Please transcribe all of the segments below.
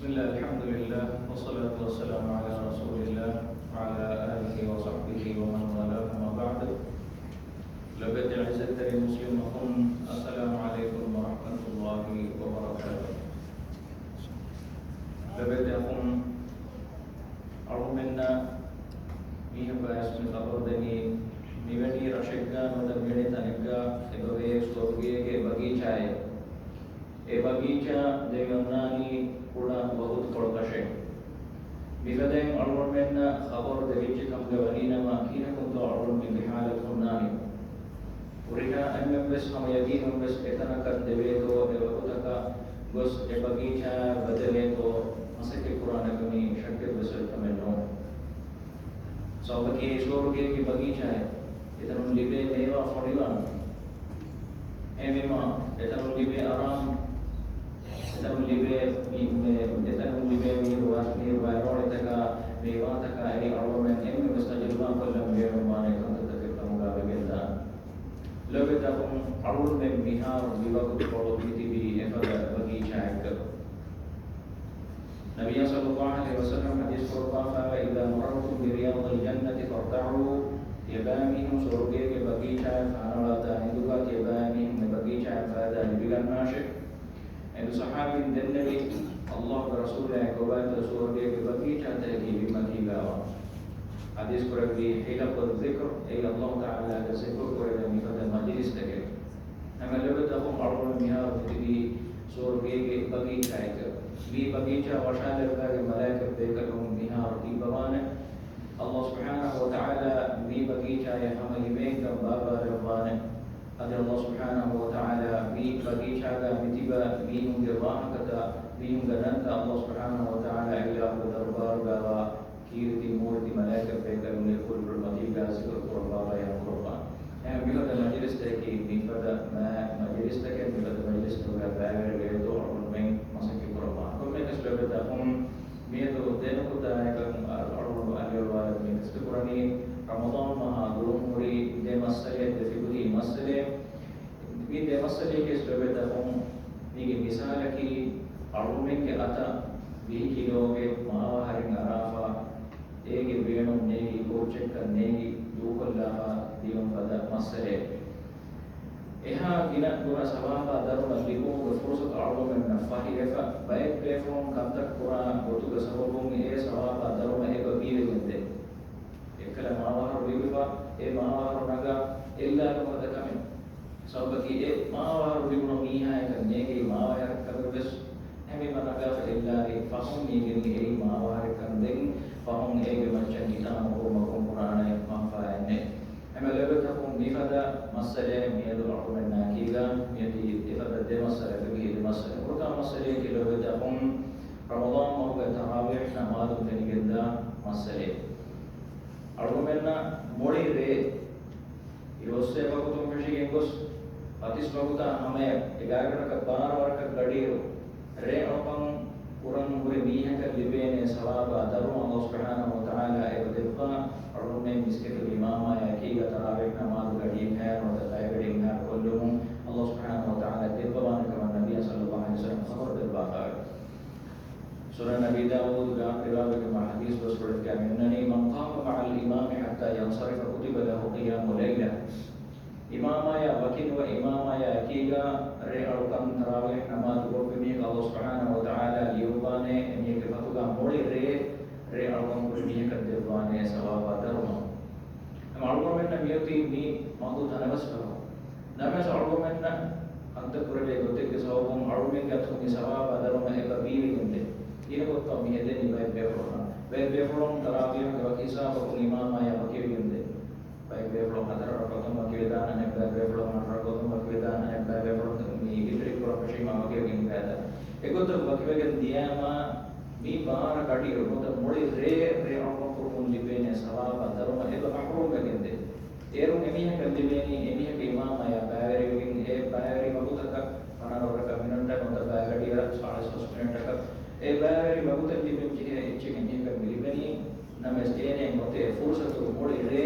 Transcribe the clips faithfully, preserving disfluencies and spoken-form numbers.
بسم الله، الحمد لله، والصلاة والسلام على رسول الله وعلى آله وصحبه ومن والاه، أما بعد. ލޮބުވެތި އިއްޒަތްތެރި މުސްލިމް އަޚުން، السلام عليكم ورحمة الله وبركاته. ލޮބުވެތި އަޚުން، އަޅުމެންނަށް މީހަކާ އައިސް މި ޚަބަރު ދެނީ، މިވެނި ރަށެއްގަ ނުވަތަ މިވެނި ތަނެއްގަ އެބަވޭ ސުވަރުގޭގެ ބަގީޗާއެއް. އެ ބަގީޗާ ދެމި އޮންނާނީ ކުޑަ ވަގުތުކޮޅަކަށޭ. މިފަދައިން އަޅުގަނޑުމެންނަށް ޚަބަރު ދެވިއްޖެ ކަމުގަ ވަނީނަމަ، ކިހިނަކުންތޯ އަޅުގަނޑުމެންގެ ޙާލަތު ހުންނާނީ؟ ހުރިހާ އެންމެންވެސް ހަމަ ޔަގީނުންވެސް އެތަނަކަށް ދެވޭތޯ، އެ ވަގުތަކަށް ގޮސް އެ ބަގީޗާއަށް ބަދަލޭތޯ، މަސައްކަތް ކުރާނެކަމީ ޝައްކެއްވެސް އޮތް ކަމެއް ނޫން. ސަބަބަކީ އެ ސުވަރުގޭގެ ބަގީޗާއެއް. އެތަނުން ލިބޭ މޭވާ ފޮނިވާނެ. އެހެންވީމަ، އެތަނުން ލިބޭ އަރާމު، އެތަނުން ލިބޭ މި-، މެ-، އެތަނުން ލިބޭ މީރު ވަ-، މީރު ވައިރޯޅިތަކާ، މޭވާތަކާ އެއީ އަޅުގަނޑުމެން އެންމެންވެސް ތަޖުރިބާ ކޮށްލަން ބޭނުންވާނެ ކަންތައްތަކެއް ކަމުގަ ވެގެންދާނެ. ލޮބުވެތި އަޚުން، އަޅުގަނޑުމެން މިހާރު މިވަގުތުކޮޅު މިތިބީ އެފަދަ ބަގީޗާއެއްގަ. ނަބިއްޔާ ޞައްލައްލާހު ޢަލައިހި ވަސައްލަމަ ޙަދީޘް ކުރައްވާފައިވާ، إذا مررتم برياض الجنة فارتعوا، ތިޔަބައިމީހުން ސުވަރުގޭގެ ބަގީޗާއަށް ފަނަރަވާ ދާ ހިނދުގަ ތިޔަބައިމީހުން އެ ބަގީޗާއިން ފައިދާ ލިބިގަންނާށޭ. އެންމެ ޞަޙާބީން ދެންނެވި، ﷲގެ ރަސޫލާ ކޮބާތޯ ސުވަރުގޭގެ ބަގީޗާތަކަކީ ބިންމަތީގައިވާ. ޙަދީޘް ކުރެއްވީ، حلق الذكر، އެއީ ﷲ ތަޢާލާގެ ޒިކުރު ކުރެވޭ މިފަދަ މަޖިލިސްތަކެއް. ހަމަ ލޮބުވެތި އަޚުން، އަޅުގަނޑު މިހާރު މިތިބީ ސުވަރުގޭގެ ބަގީޗާއެއްގަ. މި ބަގީޗާ ވަށާލައްވާގެން މަލާއިކަތް ބޭކަލުން މިހާރު ތިއްބަވާނެ. ﷲ ސުބްޙާނަހޫ ވަތަޢާލާ މި ބަގީޗާޔަށް ހަމަ ހިމޭންކަން ބާއްވާލައްވާނެ. އަދި ﷲ ސުބްޙާނަހޫ ވަތަޢާލާ މި ބަގީޗާގަ މިތިބަ މީހުންގެ ވާހަކަތައް، މީހުންގެ ނަންތައް ﷲ ސުބްޙާނަހޫ ވަތަޢާލާ އިލާހުގެ ދަރުބާރުގައިވާ ކީރިތި މޫރިތި މަލާއިކަތް ބޭކަލުންގެ ކުރިކުރި މަތީގަ ޒިކުރު ކުރައްވާފައި އަމުރުވާނެ. އެހެން މިފަދަ މަޖިލިސްތަކަކީ މިފަދަ މަ-، މަޖިލިސްތަކެއް، މިފަދަ މަޖިލިސްތަކުގަ ބައިވެރިވޭތޯ އަޅުގަނޑުމެން މަސައްކަތް ކުރައްވާނެ. ކޮންމެއަކަސް ލޮބުވެތި އަޚުން، މިއަދު ދެ ނުކުތާއަކަށް އަ-، އަޅުގަނޑު އަލިއަޅުވާލަން މި ޤަޞްދު ކުރަނީ، ރަމަޟާން މަހާ ގުޅުންހުރި ދެ މައްސަލައެއް، ދެ ފިޤުހީ މައްސަލައެއް. މި ދެ މައްސަލައަކީ ލޮބުވެތި އަޚުން، މީގެ މިސާލަކީ، އަޅުގަނޑުމެންގެ އަތަށް ވިހި ކިލޯގެ މާވަހަރެއް އަރާފަ، އޭގެ ބޭނުން ނޭގި، ކޯއްޗެއްކަން ނޭގި، ދޫކޮށްލާފަ ދިޔުން ފަދަ މައްސަލައެއް. އެހާ ގިނަ ގުނަ ސަވާބާ ދަރުމަ ލިބުމުގެ ފުރުޞަތު އަޅުގަނޑުމެންނަށް ފަހިވެފަ، ބައެއް ބޭފުޅުން ކަންތައް ކުރާ ގޮތުގެ ސަބަބުން އެ ސަވާބާ ދަރުމަ އެބަ ބީވެގެންދޭ. އެއްކަލަ މާވަހަރު ލިބިފަ، އެ މާވަހަރު ނަގާ އެއްލާލުން ފަދަ ކަމެއް. ސަބަބަކީ އެ މާވަހަރު ލިބުނު މީހާޔަކަށް ނޭގޭ މާވަހަރެއްކަމެއްވެސް ނެތް. އެހެންވީމަ ނަގާފަ އެއްލާލި ފަހުން މީގެން އެއީ މާވަހަރެއްކަން ދެން ފަހުން އޭގެ މައްޗަށް ހިތާމަ ކުރުމަކުން ކުރާނެ މަންފާއެއް ނެތް. އެހެންވެ ލޮބުވެތި އަޚުން، މިފަދަ މައްސަލައެއް މިއަދު އަޅުގަނޑުމެންނާ އެކީގަ މިއޮތީ އެފަދަ ދެ މައްސަލަ، ފިޤުހީ ދެ މައްސަލަ. ފުރަތަމަ މައްސަލައަކީ ލޮބުވެތި އަޚުން، ރަމަޟާން މަހުގެ ތަރާވީޙް ނަމާދުން ފެނިގެންދާ މައްސަލައެއް. އަޅުގަނޑުމެންނަށް މުޅި ރޭ އިރުއޮއްސޭ ވަގުތުން ފެށިގެން ގޮސް، ފަތިސް ވަގުތާ ހަމަޔަށް އެގާރަ ރަކަތް ބާރަ ވަރަކަށް ގަޑިއިރު، ރޭ އަޅުކަން ކުރަން ހުރި މީހަކަށް ލިބޭނޭ ސަވާބާ ދަރުމަ ﷲ ސުބްޙާނަހޫ ވަތަޢާލާ އެބަ ދެއްވާ، އަޅުގަނޑުމެން މިސްކިތުގެ އިމާމާޔާ އެކީގަ ތަރާވީޙް ނަމާދު ގަޑިއެއްހާއިރު ނުވަތަ ބައިވެރިއެއްހާއިރު ކޮށްލުމުން ﷲ ސުބްޙާނަހޫ ވަތަޢާލާ ދެއްވަވާނެ ކަމަށް ނަބިއްޔާ ޞައްލައްލާހު ޢަލައިހި ވަސައްލަމަ ޚަބަރު ދެއްވާފައެވެ. ސުނަން އަބީ ދާވޫދުގަ ރިވާވެގެންވާ ޙަދީޘް ބަސްފުޅެއްގައި މިއޮންނަނީ، من قام مع الإمام حتى ينصرف كتب له قيام ليلة. އިމާމާޔާ ވަކިނުވެ، އިމާމާޔާ އެކީގަ ރޭ އަޅުކަން ތަރާވީޙް ނަމާދު ކޮށްފި މީހަކަށް ﷲ ސުބްޙާނަހޫ ވަތަޢާލާ ލިޔުއްވާނެ، އެމީހެއްގެ ފަތުގަ މުޅި ރޭ، ރޭ އަޅުކަން ކުރި މީހަކަށް ދެއްވާނެ ސަވާބާ ދަރުމަ. އެމަ އަޅުގަނޑުމެންނަށް މިއޮތީ މި މަގު ތަނަވަސްކަމަށް. ނަމަވެސް އަޅުގަނޑުމެންނަށް ކަންތައް ކުރެވޭ ގޮތެއްގެ ސަބަބުން އަޅުމެންގެ އަތުން މި ސަވާބާ ދަރުމަ އެބަ ބީވެގެންދޭ. ގިނަ ގޮތަށް މި ހެދެނީ ބައެއް ބޭފުޅުންނަށް. ބައެއް ބޭފުޅުން ތަރާވީޙުގެ ވަކި ހިސާބަކުން އިމާމާޔާ ވަކިވެގެންދޭ. ބައެއް ބޭފުޅުން ހަތަރު ރަކުޢަތުން ވަކިވެދާނެ، ބައެއް ބޭފުޅުން އަށް ރަކުޢަތުން ވަކިވެދާނެ، ބައެއް ބޭފުޅުން މި ވިތުރި ކުރަން ފެށީމާ ވަކިވެގެން ހިފައިދާނެ. އެގޮތަށް ވަކިވެގެން ދިޔައިމާ މި ބާރަ ގަޑިއިރު ނުވަތަ މުޅި ރޭ، ރޭ އަޅުކަން ކުރުމުން ލިބޭނެ ސަވާބާ ދަރުމަ އެބަ މަޙްރޫމްވެގެންދޭ. އޭރުން އެމީހަކަށް ލިބޭނީ، އެމީހަކަށް އިމާމާޔާ ބައިވެރިވެގެން، އެ ބައިވެރި ވަގުތަކަށް ފަނަރަ ވަރަކަށް މިނެޓަކަށް ނުވަތަ ބައިގަޑިއަށް ސާޅީސް ފަސް މިނެޓަކަށް އެ ބައިވެރި ވަގުތެއް ލިބެން ޖެހޭ އެއްޗެއް އެމީހަކަށް މި ލިބެނީ. ނަމަވެސް އޭނައަށް އޮތޭ ފުރުޞަތު މުޅި ރޭ،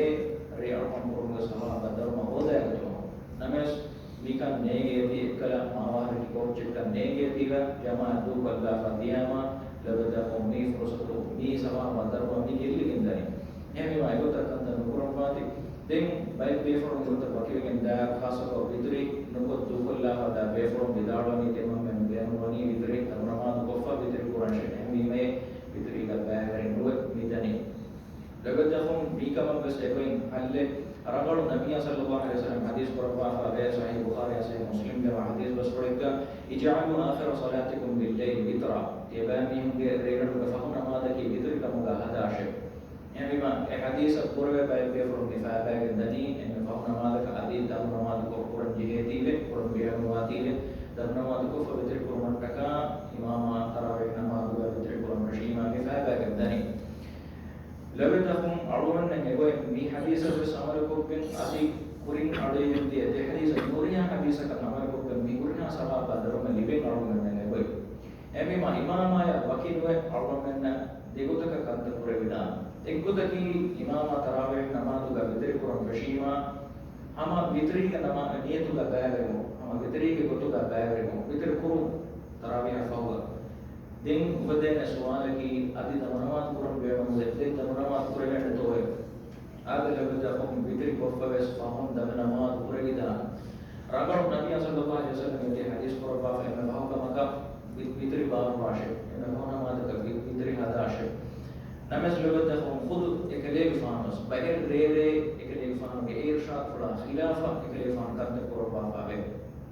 ރޭ އަޅުކަން ކުރުމުގެ ސަވާބާ ދަރުމަ ހޯދައިގަތުމަށް. ނަމަވެސް މިކަން ނޭނގޭތީ، އެއްކަލަ މާވަހަރަކި ކޯއްޗެއްކަން ނޭނގޭތީވެ، ޖަމާޢަތް ދޫކޮށްލާފަ ދިޔާމަ، ލޮބެތަކުން މި ފުރުޞަތު، މި ސަވާބާ ދަރުމަ މި ގެއްލިގެންދަނީ. އެހެންވީމާ އެގޮތަށް ކަންތައް ނުކުރަންވާތި. ދެން ބައެއް ބޭފުޅުން އެގޮތަށް ވަކިވެގެން ދާއިރު، ޚާއްޞަކޮށް ވިތުރި ނުކޮށް ދޫކޮށްލާފަ ދާ ބޭފުޅުން ވިދާޅުވަނީ، ތިމަންމެން ބޭނުންވަނީ ވިތުރި ދަމުނަމާދު ކޮށްފަ ވިތުރި ކުރަންށޭ. އެހެންވީމައޭ ވިތުރީގަ ބައިވެރި ނުވެ މިދަނީ. ލޮބެތަކުން މިކަމަށް ވެސް އެގޮތް ޙައްލެއް ރަނގަޅު ނަބިއްޔާ ޞައްލައްލާހު ޢަލައިހި ވަސައްލަމަ ޙަދީޘް ކުރައްވާފަ ވޭ ޞަޙީޙު ބުޚާރީއާ ޞަޙީޙު މުސްލިމްގެ ޙަދީޘް ބަސްފުޅެއްގަ، "اجعلوا آخر صلاتكم بالليل وترا." ތިޔަބައިމީހުންގެ ރޭގަނޑުގެ ފަހު ނަމާދަކީ ވިތުރިކަމުގަ ހަދާށޭ. އެހެންވީމަ، އެ ޙަދީޘަށް ބުރަވެ ބައެއް ބޭފުޅުން މި ފައިބައިގެން ދަނީ، އެންމެ ފަހު ނަމާދަކަށް އަދި ދަމު ނަމާދު ކޮށް ކުރަން ޖެހޭތީވެ، ކުރަން ބޭނުންވާތީވެ، ދަމު ނަމާދު ކޮށްފަ ވިތުރި ކުރުމަށްޓަކާ އިމާމާ ތަރާވީޙް ނަމާދުގަ ވިތުރި ކުރަން ފެށީމާ މި ފައިބައިގެން ދަނީ. ލޮބެތަކުން އަޅުގަނޑުމެން އެގޮތް މި ޙަދީޘަށް ވެސް ޢަމަލުކޮށްގެން، އަދި ކުރިން އަޑުއިވެން ދިޔަ ދެ ޙަދީޘަށް ނުރިހާ ޙަދީޘަކަށް ޢަމަލުކޮށްގެން މި ހުރިހާ ސަވާބާ ދަރުމަ ލިބެން އަޅުގަނޑުމެން އެގޮތް. އެހެންވީމާ އިމާމާޔާ ވަކިނުވެ އަޅުގަނޑުމެންނަށް ދެގޮތަކަށް ކަންތައް ކުރެވިދާނެ. އެއްގޮތަކީ އިމާމާ ތަރާވީޙް ނަމާދުގަ ވިތުރި ކުރަން ފެށީމާ، ހަމަ ވިތުރީގެ ނަމާ-، ނިޔަތުގަ ބައިވެރިވުން، ހަމަ ވިތުރީގެ ގޮތުގަ ބައިވެރިވުން، ވިތުރި ކުރުން ތަރާވީޙަށް ފަހުގަ. ދެން އުފެދޭނެ ސުވާލަކީ، އަދި ދަމުނަމާދު ކުރަން ބޭނުންވޭ، ދެން ދަމުނަމާދު ކުރެވޭނެތޯއޭ؟ އާދެ، ލޮބެތަކުން ވިތުރި ކޮށްފަ ވެސް ފަހުން ދަމުނަމާދު ކުރެވިދާނެ. ރަނގަޅު ނަބިއްޔާ ޞައްލައްލާހު ޢަލައިހި ވަސައްލަމަ އެދޭ ޙަދީޘް ކުރައްވާފަ އެންމެ ފަހު ކަމަކަށް ވި-، ވިތުރި ބާއްވާށޭ. އެންމެ ފަހު ނަމާދަކަށް ވި-، ވިތުރި ހަދާށޭ. ނަމަވެސް ލޮބެތަކުން ޚުދު އެކަލޭގެފާނު ވެސް ބައެއް ރޭރޭ އެކަލޭގެފާނުގެ އިރުޝާދުފުޅާ ޚިލާފަށް އެކަލޭގެފާނު ކަންތައް ކުރައްވާފަ ވޭ.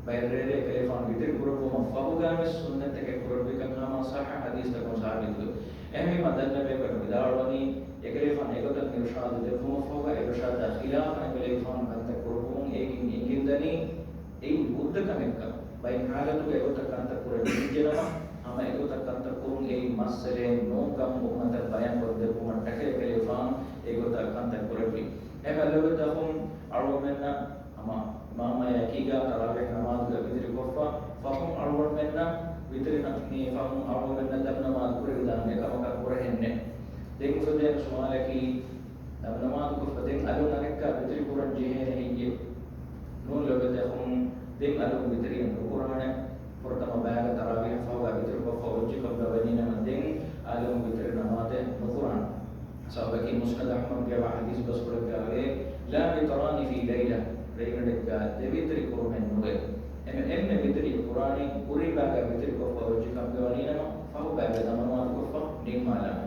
ބައެއް ރޭރޭ އެކަލޭގެފާނު ވިތުރި ކުރެއްވުމަށް ފަހުގައި ވެސް ސުންނަތްތަކެއް ކުރެއްވިކަން ހަމަ ޞައްޙަ ޙަދީޘްތަކުން ސާބިތުވޭ. އެހެންވީމަ ދަންނަ ބޭކަލުން ވިދާޅުވަނީ، އެކަލޭގެފާނު އެގޮތަށް އިރުޝާދު ދެއްވުމަށް ފަހުގަ އިރުޝާދާ ޚިލާފަށް އެކަލޭގެފާނު ކަންތައް ކުރެއްވުމުން އޭގެން އެނގިންދަނީ، އެއީ ހުއްދަ ކަމެއްކަން. ބައެއް ޙާލަތުގަ އެގޮތަށް ކަންތައް ކުރެވިއްޖެނަމަ، ހަމަ އެގޮތަށް ކަންތައް ކުރުން އެއީ މައްސަލައެއް ނޫންކަން އުއްމަތަށް ބަޔާންކޮށްދެއްވުމަށްޓަކައި އެކަލޭގެފާނު އެގޮތަށް ކަންތައް ކުރެއްވި. އެހެންވެ ލޮބެތަކުން އަޅުގަނޑުމެންނަށް ހަމަ އިމާމާ އެކީގަ ތަރާވީޙް ނަމާދުގަ ވިތުރި ކޮށްފަ، ފަހުން އަޅުގަނޑުމެންނަށް ވިތުރި ނަ-، މި ފަހުން އަޅުގަނޑުމެންނަށް ދަމު ނަމާދު ކުރެވިދާނެ އެކަމަކަށް ހުރެހެއް ނެތް. ދެން އުފެދޭނެ ސުވާލަކީ، ދަމު ނަމާދު ކޮށްފަ ދެން އަލުން އަނެއްކާ ވިތުރި ކުރަން ޖެހޭނެ ހެއްޔޭ؟ ނޫން ލޮބެތަކުން، ދެން އަލުން ވިތުރިއެއް ނުކުރާނެ. ފުރަތަމަ ބައިގަ ތަރާވީޙް ފަހުގަ ވިތުރި ކޮށްފަ އޮއްޗިކަށް ވަނީނަމަ ދެން އަލުން ވިތުރި ނަމާދެއް ނުކުރާނެ. ސަބަބަކީ މުސްނަދު އަޙްމަދުގައިވާ ޙަދީޘް ބަސްފުޅެއްގައިވޭ، "لا وتران في ليلة." ރޭގަނޑެއްގަ ދެ ވިތުރި ކުރުމެއް ނުވޭ. އެންމެ، އެންމެ ވިތުރި ކުރާނީ ކުރީ ބައިގަ ވިތުރި ކޮށްފަ އޮއްޗިކަމުގަ ވަނީނަމަ ފަހު ބައިގަ ދަމުނަމާދު ކޮށްފަ ނިންމާލާނެ.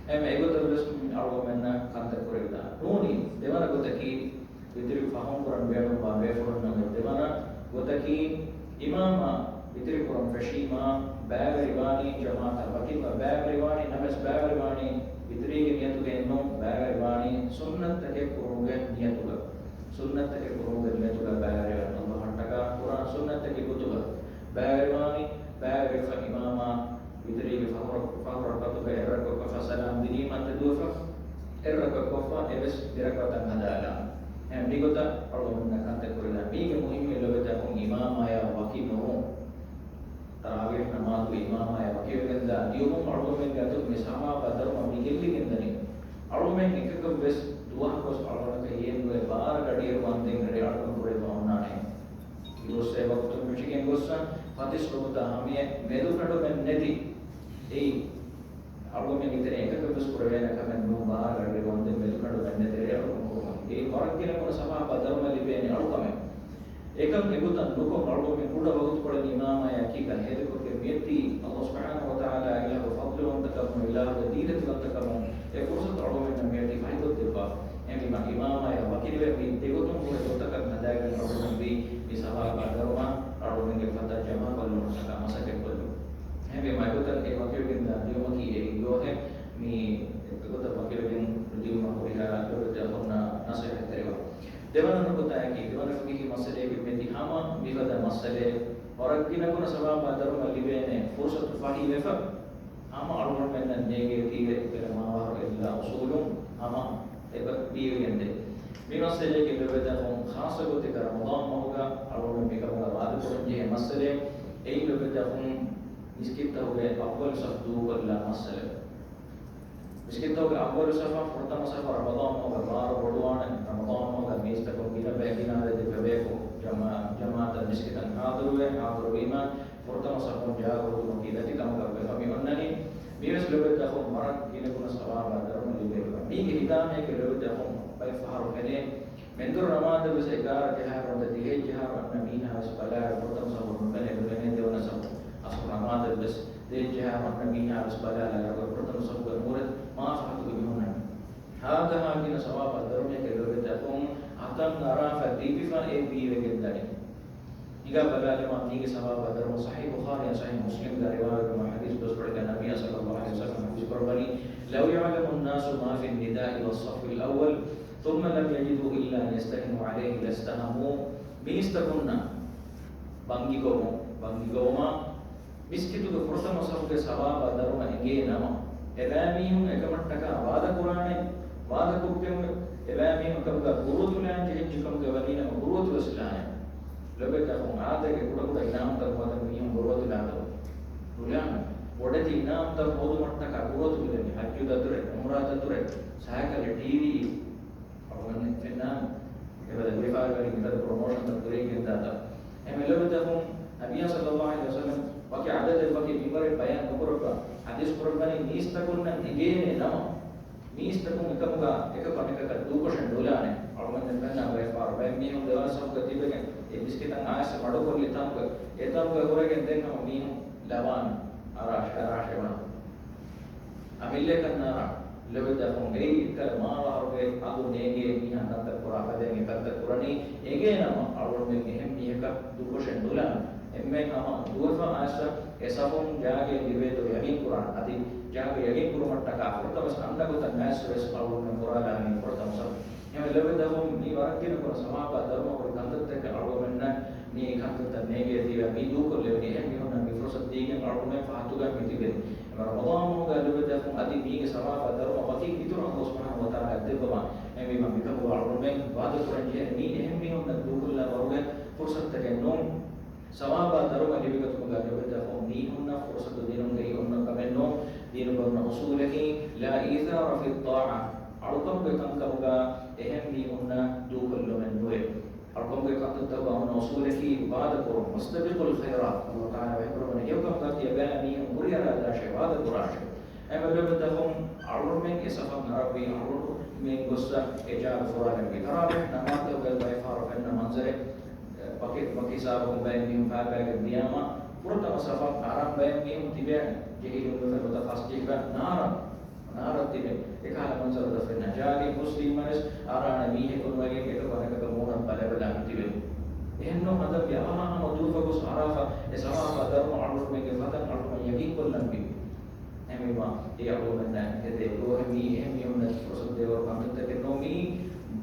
އެންމެ އެގޮތަށް ވެސް އަޅުގަނޑުމެންނަށް ކަންތައް ކުރެވިދާނެ. ނޫނީ ދެވަނަ ގޮތަކީ، ވިތުރި ފަހުން ކުރަން ބޭނުންވާ ބޭފުޅުންނަށް ދެވަނަ ގޮތަކީ، އިމާމާ ވިތުރި ކުރަން ފެށީމާ، ބައިވެރިވާނީ ޖަމާޢަތަށް ވަކިން ބައިވެރިވާނީ، ނަމަވެސް ބައިވެރިވާނީ ވިތުރީގެ ނިޔަތުގައެއްނޫން، ބައިވެރިވާނީ ސުންނަތްތަކެއް ކުރުމުގެ ނިޔަތުގަ. ސުންނަތްތަކެއް ކުރުމުގެ ނިޔަތުގަ ބައިވެރިވާނީ، އައްލާހަށްޓަކާ ކުރާން ސުންނަތްތަކެއް ގޮތުގަ ބައިވެރިވާނީ، ބައިވެރިވެފަ އިމާމާ ވިތުރީގެ ފަހު، ފަހު ރަކުޢަތުގަ އެއް ރަކުޢަތަކަށް ސަލާމް ދިނީމަ ތެދުވެފަ، އެއް ރަކުޢަތަކަށް ކޮށްފަ އެވެސް ދެ ރަކުޢަތަށް ހަދާލާނެ. އެހެން މިގޮތަށް އަޅުގަނޑުމެންނަށް ކަންތައް ކުރެވިދާނެ. މީގެ މުހިއްމީ ލޮބެތަކުން އިމާމާޔާ ވަކި ނުވުން. ތަރާވީޙް ނަމާދުގަ އިމާމާޔާ ވަކިވެގެންދާ ދިޔުމުން އަޅުގަނޑުމެންގެ އަތުން މި ސަވާބާ ދަރުމަ މި ގެއްލިގެންދަނީ. އަޅުގަނޑުމެން އެކަކަށް ވެސް ދުވަހަކުވެސް އަޅުގަނޑަކަށް އެހެންވެ ބާރަ ގަޑިއިރު ވަންދެން ރޭ އަޅުގަނޑު ކުރެވިފަ އޮންނާނެ. އިރުއޮއްސޭ ވަގުތުން މެށިގެން ގޮއްސަ، ފަތިސް ވަގުތާ ހަމަޔަށް މެދުކަނޑުމެއް ނެތި. އެއީ، އަޅުގަނޑުމެން އެތެރެ އެކަކަށް ވެސް ކުރެވޭނެ ކަމެއް ނޫން، ބާރަ ގަޑި ވަންދެން މެދުކަނޑުމެއް ނެތި ރޭ އަޅުގަނޑު ކުރުމަކީ. އެއީ ވަރަށް ގިނަ ގުނަ ސަވާބާ ދަރުމަ ލިބޭނެ އަޅުކަމެއް. އެކަން އެގޮތަށް ނުކޮށް، އަޅުގަނޑުމެން ކުޑަ ވަގުތުކޮޅެއް އިމާމާޔާ އެކީގަ ހޭދަކޮށްގެން މިއޮތީ، އައްލާހު ސުބްޙާނަހޫ ވަތަޢާލާ އިލާހުގެ ފަޟްލުވަންތަކަމުން، އިލާހުގެ ދީލަތިވަންތަކަމުން އެ ފުރުޞަތު އަޅުގަނޑުމެންނަށް މިއޮތީ ފަހިކޮށްދެއްވާ. އެހެންވީމާ، އިމާމާޔާ ވަކިވެ މި ދެގޮތުން ހުރެ ގޮތަކަށް ހަދާގެން އަޅުގަނޑުމެން ވީ މި ސަވާބާ ދަރުމަ އަޅުގަނޑުމެންގެ ފަތަށް ޖަމާކޮށްލުމަށްޓަކާ މަސައްކަތްކޮށްލުން. އެހެންވީމާ، އެގޮތަށް އެ ވަކިވެގެންދާ ދިޔުމަކީ އެއީ ދުވަހެއް. މި އެގޮތަށް ވަކިވެގެން ދިޔުމަށް ހުރިހާ ލޮބުވެތި އަޚުންނަށް ނަޞޭޙަތްތެރިވާ. ދެވަނަ ނުކުތާއަކީ، ދެވަނަ ފިޤުހީ މައްސަލައަކީ މެދި ހަމަ މިފަދަ މައްސަލައެއް، ވަރަށް ގިނަ ގުނަ ސަވާބާ ދަރުމަ ލިބޭނެ ފުރުޞަތު ފަހިވެފަ، ހަމަ އަޅުގަނޑުމެންނަށް ނޭނގޭތީވެ، އެކަލަ މާވަރު އެއްލާ އުޞޫލުން ހަމަ އެބަ ބީވެގެންދޭ. މި މައްސަލައަކީ ލޮބުވެތި އަޚުން، ޚާއްޞަ ގޮތެއްގަ ރަމަޟާން މަހުގަ އަޅުގަނޑު މިކަމުގަ ވާދަކުރަންޖެހޭ މައްސަލައެއް. އެއީ ލޮބުވެތި އަޚުން، މިސްކިތްތަކުގެ އައްވަލު ސަފް ދޫކޮށްލާ މައްސަލަ. މިސްކިތްތަކުގެ އައްވަލު ސަފަށް ފުރަތަމަ ސަފަށް ރަމަޟާން މަހުގެ ބާރު ބޮޑުވާނެ. ރަމަޟާން މަހުގަ މީސްތަކުން ގިނަ ބައެއް ގިނަ އަދަދެއްގެ ބަޔަކު ޖަމާ-، ޖަމާޢަތަށް މިސްކިތަށް ޙާޟިރުވެ، ޙާޟިރުވީމާ، ފުރަތަމަ ސަފުން ޖާގަ ހުއްދުމަކީ ލަދިކަމަކަށް ވެފަ މި އޮންނަނީ. މިވެސް ލޮބުވެތި އަޚުން ވަރަށް ގިނަގުނަ ސަވާބާ ދަރުމަ ލިބޭ. މީގެ ހިތާމައެކޭ ލޮބުވެތި އަޚުން ބައެއް ފަހަރު ފެނޭ. މެންދުރު ނަމާދަށް ވެސް އެގާރަ ޖަހާއިރު އަންތަ ދިހައެއް ޖަހާއިރު އަންނަ މީހާ ވެސް ބަލާއިރު ފުރަތަމަ ސަފުން ނުފެނޭ، ނުފެނޭ ދެވަނަ ސަފު. އަސުރު ނަމާދަށް ވެސް ދިހައެއް ޖަހާއިރު އަންނަ މީހާ ވެސް ބަލާލާއިރު ފުރަތަމަ ސަފުގެ ނޫރެއް މާ ފަހަތުގެ މީހުންނަށް. ހާދަހާ ގިނަ ސަވާބާ ދަރުމައެކޭ ލޮބުވެތި އަޚުން އަތަށް އަރާފަ ލިބިފަ އެ ބީވެގެން ދަނީ. ހިނގާ ބަލާލަމާ މީގެ ސަވާބާ ދަރުމަ. ޞަޙީޙު ބުޚާރީއާ ޞަޙީޙު މުސްލިމްގަ ރިވާވެގެންވާ ޙަދީޘް ބަސްފުޅެއްގަ ނަބިއްޔާ ޞައްލައްލާހު ޢަލައިހި ވަސައްލަމް ޙަދީޘް ކުރައްވަނީ، لو يعلم الناس ما في النداء والصف الأول ثم لم يجدوا إلا أن يستهموا عليه لاستهموا. މީސްތަކުންނަށް ބަންގިގޮވުން، ބަންގިގޮވުމާ، މިސްކިތުގެ ފުރަތަމަ ސަފުގެ ސަވާބާ ދަރުމަ އެނގޭ ނަމަ، އެބައިމީހުން އެކަމަށްޓަކާ ވާދަކުރާނެ، ވާދަކޮށްގެން އެބައިމީހުން އެކަމުގަ ބުރުވަތުލާން ޖެހިއްޖެ ކަމުގަ ވަނީނަމަ ބުރުވަތުވެސްލާނެ. ލޮބުވެތި އަޚުން އާދައިގެ ކުޑަކުޑަ އިނާމުތައް ހޯދަން މީހުން ބުރުވަތުލާތޯ؟ ނުލާނެ. ބޮޑެތި އިނާމުތައް ހޯދުމަށްޓަކާ ބުރުވަތު މިދަނީ. ޙައްޖު ދަތުރެއް، ޢުމްރާ ދަތުރެއް، ސައިކަލެއް، ޓީވީ، އަޅުގަނޑު ފެންނާނެ. އެބަދަ ވިޔަފާރިވެރިން މިފަދަ ޕްރޮމޯޝަންތައް ކުރިއަށް ގެންދާތާ. އެހެންވެ ލޮބުވެތި އަޚުން ނަބިއްޔާ ޞައްލައްލާހު ޢަލައިހި ވަސައްލަމް ވަކި ޢަދަދެއް ވަކި މިންބަރެއް ބަޔާން ނުކުރައްވާ. ޙަދީޘް ކުރައްވަނީ މީސްތަކުންނަށް އެނގޭނެ ނަމަ، މީސްތަކުން އެކަމުގަ އެކަކު އަނެކަކަށް ދޫކޮށެއް ނުލާނެ. އަޅުގަނޑު ފެންނާ ބައެއް ފަހަރު ބައެއް މީހުން ދެވަނަ ސަފުގަ ތިބެގެން އެ މިސްކިތަށް އައިސް މަޑުކޮށްލި ތަނުގަ، އެ ތަނުގަ ހުރެގެން ދެން ހަމަ މީހުން ލަވާނެ. އަރާށޭ، އަރާށޭ ވާނެ. އަމިއްލައަކަށް ނާރާ. ލޮބުވެތި އަޚުން އެއީ އެއްކަލަ މާ ފަހަރުގެ އަގު ނޭނގޭ މީހާ ކަންތައް ކުރާ ފަދައިން އެ ކަންތައް ކުރަނީ. އެނގޭނަމަ އަޅުގަނޑުމެން އެހެން މީހަކަށް ދޫކޮށެއް ނުލާނެ. އެންމެން ހަމަ ދުވެފަ އައިސް އެ ސަފުން ޖާގައެއް ލިބޭތޯ ޔަގީން ކުރާނެ. އަދި ޖާގަ ޔަގީން ކުރުމަށްޓަކާ ފުރަތަމަ އަންނަ ގޮތަށް އައިސް ވެސް އަޅުގަނޑުމެން ކުރާލާނީ ފުރަތަމަ ސަފު. އެހެންވެ ލޮބުވެތި އަޚުން މީ ވަރަށް ގިނަ ކުރަ ސަވާބާ ދަރުމަ ހުރި ކަންތައްތަކެއް އަޅުގަނޑުމެންނަށް މި ކަންތައްތައް ނޭނގޭތީވެ މި ދޫކޮށްލެވެނީ އެހެން މީހުންނަށް މި ފުރުޞަތު ދީގެން އަޅުގަނޑުމެން ފަހަތުގައި މި ތިބެނީ. އެމަ ރަމަޟާން މަހުގަ ލޮބުވެތި އަޚުން އަދި މީގެ ސަވާބާ ދަރުމަ ވަކި އިތުރަށް ﷲ ސުބްޙާނަހޫ ވަތަޢާލާ ދެއްވަވާ. އެހެންވީމަ މިކަމުގަ އަޅުގަނޑުމެން ވާދަކުރަން ޖެހޭނެ މީ އެހެން މީހުންނަށް ދޫކޮށްލާ ވަރުގެ ފުރުޞަތުތަކެއް ނޫން. ސަވާބާ ދަރުމަ ލިބިގަތުމުގަ ލޮބުވެތި އަޚުން މީހުންނަށް ފުރުޞަތު ދިނުން އެއީ އޮންނަ ކަމެއް ނޫން. ދީނުގަ އޮންނަ އުޞޫލަކީ لا إيثار في الطاعة، އަޅުކަމުގެ ކަންކަމުގަ އެހެން މީހުންނަށް ދޫކޮށްލުމެއް ނުވޭ. އަޅުކަމުގެ ކަންތައްތަކުގަ އޮންނަ އުޞޫލަކީ ވާދަކުރުން، فاستبقوا الخيرات. ﷲ ތަޢާލާ ވަޙީކުރައްވަނީ އެއްކަމަކަށް ތިޔަބައިމީހުން ހުރިހަރާ ދާށޭ، ވާދަކުރާށޭ. އެހެންވެ ލޮބުވެތި އަޚުން އަޅުގަނޑުމެން އެ ސަފަށް އަރައްވީ، އަޅުގަނޑުމެން ގޮއްސަ އެ ޖާގަ ފުރާލަންވީ. ތަރާވީޙް ނަމާދުގައި ބައެއް ފަހަރު ފެންނަ މަންޒަރެއް، ވަކި، ވަކި ހިސާބަކުން ބައެއް މީހުން ފާކާގެން ދިޔާމަ، ފުރަތަމަ ސަފަށް އަރަން ބައެއް މީހުން ތިބޭނެ. ޖެހިލުން ވެފަ ގޮތަށް ފަސް ޖެހިފަ ނާރަ، ނާރަ ތިބޭ. އެކަހަލަ މަންޒަރުތައް ފެންނަ. ޖާގައިން ހުސް ދިންވަނެސް އަރާނެ މީހަކު ނުވެގެން އެކަކު އަނެކަކަށް މޫނަށް ބަލަބަލާ މިތިބެނީ. އެހެންނޫން ހަނދަން ވިޔަ އަވަހަށް ހަމަ ދޫފަ ގޮސް އަރާފަ އެ ސަވާބާ ދަރުމަ އަޅުގަނޑުމެންގެ ފަތަން އަޅުގަނޑު ޔަގީންކޮށްލަންވީ. އެހެންވީމާ، އެ އަޅުގަނޑަށް ހެދޭ ދުވަހެއް މީ އެހެން މީހުންނަށް ފުރުޞަތު ދޭވަރު ކަންތައްތަކެއް ނޫން. މީ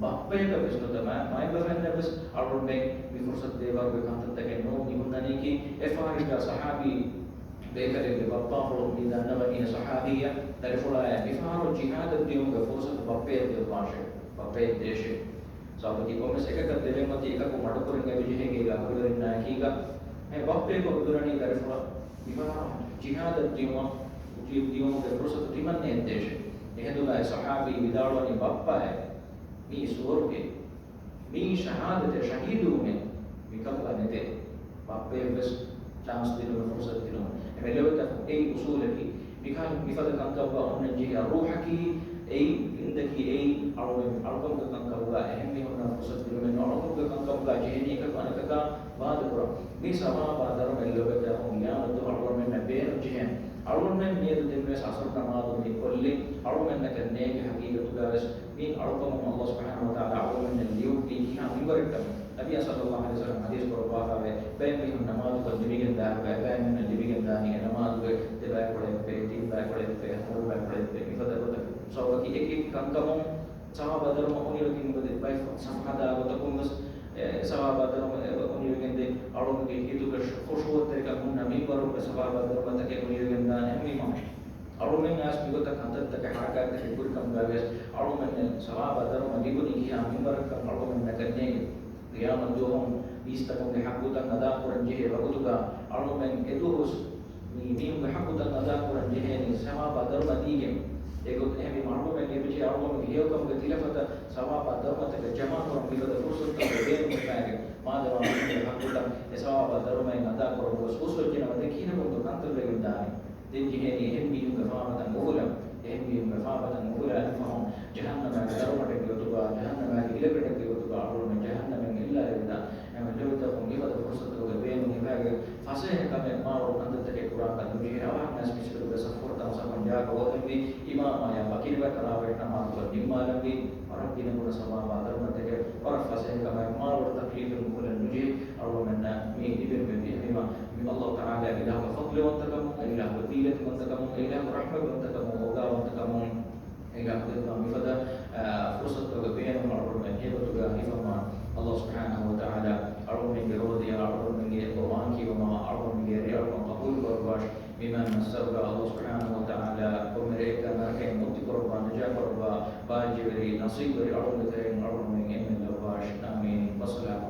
ބައްޕަޔަކަށް ވެސް ނުވަތަ މާ-، މައިންބަފައިންނަށް ވެސް އަޅުގަނޑުމެން މި ފުރުޞަތު ދޭވަރުގެ ކަންތައްތަކެއް ނޫން. މި ހުންނަނީކީ އެ ފަހަރެއްގަ ޞަޙާބީ ބޭކަލެއްގެ ބައްޕާފުޅު މި ދަންނަވަނީ ޞަޙާބީއަށް ދަރިފުޅާޔަށް މިފަހަރު ޖިހާދަށް ދިޔުމުގެ ފުރުޞަތު ބައްޕަޔަށް ދެއްވާށޭ، ބައްޕަޔަށް ދޭށޭ. ސަބަބަކީ ކޮންމެސް އެކަކަށް ދެވެން އޮތީ އެކަކު މަޑުކުރަން އެބަޖެހޭ ގޭގަ އަހުލުވެރިންނާއެކީގަ އެ ބައްޕަޔަކު އުދުރަނީ ދަރިފުޅަށް މިފަހަރު ޖިހާދަށް ދިޔުމަށް، ދިޔުމުގެ ފުރުޞަތު ތިމަންނައަށް ދޭށޭ. އެހިނދުގައި ޞަޙާބީ ވިދާޅުވަނީ ބައްޕައޭ، މީ ސުވަރުގެ، މީ ޝަހާދަތެއް، ޝަހީދުވުމެއް މިކަމުގަ ނެތޭ. ބައްޕަޔަށް ވެސް ޗާންސް ދިނުމެއް، ފުރުޞަތު ދިނުމެއް. އެމެ ލޮބުވެތި އަޚުން އެއީ އުޞޫލަކީ. މިކަހަލަ މިފަދަ ކަންކަމުގަ އޮންނަން ޖެހޭ ރޫޙަކީ އެއީ، އިންދަކީ އެއީ، އަޅުމެން އަޅުކަމުގެ ކަންކަމުގަ އެހެން މީހުންނަށް ފުރުޞަތު ދިނުމެއް ނޫން. އަޅުކަމުގެ ކަންކަމުގަ ޖެހެނީ އެކަކު އަނެކަކާ ވާދަކުރަން. މި ސަވާބާ ދަރުމަ ލޮބުވެތި އަޚުން ޤިޔާމަތްދުވަހު އަޅުގަނޑުމެންނަށް ބޭނުން ޖެހޭނެ. އަޅުގަނޑުމެން މިއަދު ދެންވެސް ޢަޞްރު ނަމާދު މި ކޮށްލި، އަޅުގަނޑުމެންނަކަށް ނޭނގި ޙަޤީޤަތުގަ ވެސް މި އަޅުކަމުން ﷲ ސުބްޙާނަހޫ ވަތަޢާލާ އަޅުގަނޑުމެންނަށް ލިޔުއްވީ ކިހާ މިންވަރެއްކަން. ނަބިއްޔާ ޞައްލައްލާހު ޢަލައިހި ވަސައްލަމް ޙަދީޘް ކުރައްވާފަވޭ، ބައެއް މީހުން ނަމާދުކޮށް ލިބިގެންދާނެ، ބައެއް މީހުންނަށް ލިބިގެންދާނީ އެ ނަމާދުގެ ދެބައިކުޅައެއް ވޭ، ތިން ބައިކުޅައެއް ވޭ، ހަތަރު ބައިކުޅައެއް ވޭ، މިފަދަ ގޮތަކަށް. ސަބަބަކީ އެކި ކަންކަމުން ސަވާބާ ދަރުމަ އުނިވެގެން އެބަދޭ، ބައެއް ސަފު ހަދާ ގޮތަކުން ވެސް އެ ސަވާބާ ދަރުމަ އެބަ އުނިވެގެންދޭ. އަޅުގަނޑުގެ ހިތުގެ ޚުޝޫޢަތްތެރިކަން ހުންނަ މިންވަރުގެ ސަވާބާ ދަރުމަތަކެއް އުނިވެގެންދާނެ. އެހެންވީމަ އަޅުމެން އައިސް މިގޮތަށް ކަންތައްތަކެއް ޙަރަކާތްތަކެއް ކުރިކަމުގައި ވިޔަސް، އަޅުމެން ސަވާބާ ދަރުމަ ލިބުނީ ކިހާ މިންވަރަކަށް އަޅުމެންނަކަށް ނޭނގެ. ޤިޔާމަތްދުވަހު މީސްތަކުންގެ ޙައްޤުތައް އަދާކުރަން ޖެހޭ ވަގުތުގަ އަޅުމެން އެދުވަހު މީ މީހުންގެ ޙައްޤުތައް އަދާކުރަން ޖެހޭނީ ސަވާބާ ދަރުމަ ދީގެން. އެގޮތަށް އެހެންވީ މަތަކަށް ޖަމާކުރަން މިފަދަ ފުރުސަތުތަކުގެ ބޭނުމުގެ މާގެ މާދަމާ މީހުންގެ ހައްގުތައް އެ ސަވާބާ ދަރުމައިން އަދާކުރަން ގޮސް ހުސްވެއްޖެނަމަ ދެން ކިހިނެއް ބުންތޯ ކަންތައް ވެގެން ދާނީ؟ ދެން ޖެހޭނީ އެހެން މީހުންގެ ފާފަތައް އުފުލަން. އެހެން މީހުންގެ ފާފަތައް އުފުލާ އެފަހުން ޖަހަންނަމާގެ ދަރުމަޑެއްގެ ގޮތުގަ، ޖަހަންނަމާގެ ހިލަގަޑެއްގެ ގޮތުގަ އަޅުގަނޑުމެން ޖަހަންނަމެން އެއްލާލެވިދާނެ. އެހެން ލޮބުވެތި އަޚުން މިފަދަ ފުރުސަތުގެ ބޭނުން އެބައިގެ ފަސޭހަކަމެއް މާވަރު ކަންތައްތަކެއް ކުރާކަށް ނުޖެހޭ. އަވަހަށް ވެސް މިސްކިތުގެ ސަފުފުރަތަމަ ސަފުން ޖާގަ ހޯދަންވީ، އިމާމާޔާ ވަކި ރިވާ ތަރާވީހް ނަމާދުކޮށް ނިންމާލަންވީ، ވަރަށް ގިނަ ގުނަ ސަވާބާ ދަރުމަތަކެއް ވަރަށް ފަސޭހަކަމެއް މާވަރު ތަކްލީފެއް ނުކުރަން ނުޖެހޭ. އަޅުގަނޑުމެންނަށް މި ލިބެންވެ މި އެހެންވީމާ، މި އައްލާހު ތަޢާލާގެ އިލާހުގެ ފަޟްލުވަންތަކަމުން، އެ އިލާހުގެ ދީލަތިވަންތަކަމުން، އެ އިލާހުގެ ރަޙްމަތްވަންތަކަމުން، އޯގާވަންތަކަމުން، އެ އިލާހު ދެއްވާ މިފަދަ، އާ، ފުރުސަތުގެ ބޭނުން އަޅުގަނޑުމެން ހެޔޮގޮތުގަ ހިފަންވާން. އައްލާހު ސުބްޙާނަހޫ ވަތަޢާލާ އަޅުގަނޑުމެންގެ ރޯދަޔާ އަޅުގަނޑުމެންގެ އެއްބަ ވާންކިޔުމަށް އަޅުގަނޑުމެންގެ ރޭ އަޅުކަން ޤަބޫލު ކުރައްވާށި. މިމާ މައްސަރުގަ އައްލާހު ސުބްޙާނަހޫ ވަތަޢާލާ ކޮންމެ ރެއެއްގަ ނަރަކައިން މުއްތި ކުރައްވާ، ނަޖާ ކުރައްވާ، ބާއްޖަވެރި ނަޞީބުވެރި އަޅުގަނޑުގެ ތެރެއިން އަޅުގަނޑުމެން އެންމެން ލައްވާށި. އާމީން. ވައްސަލާމު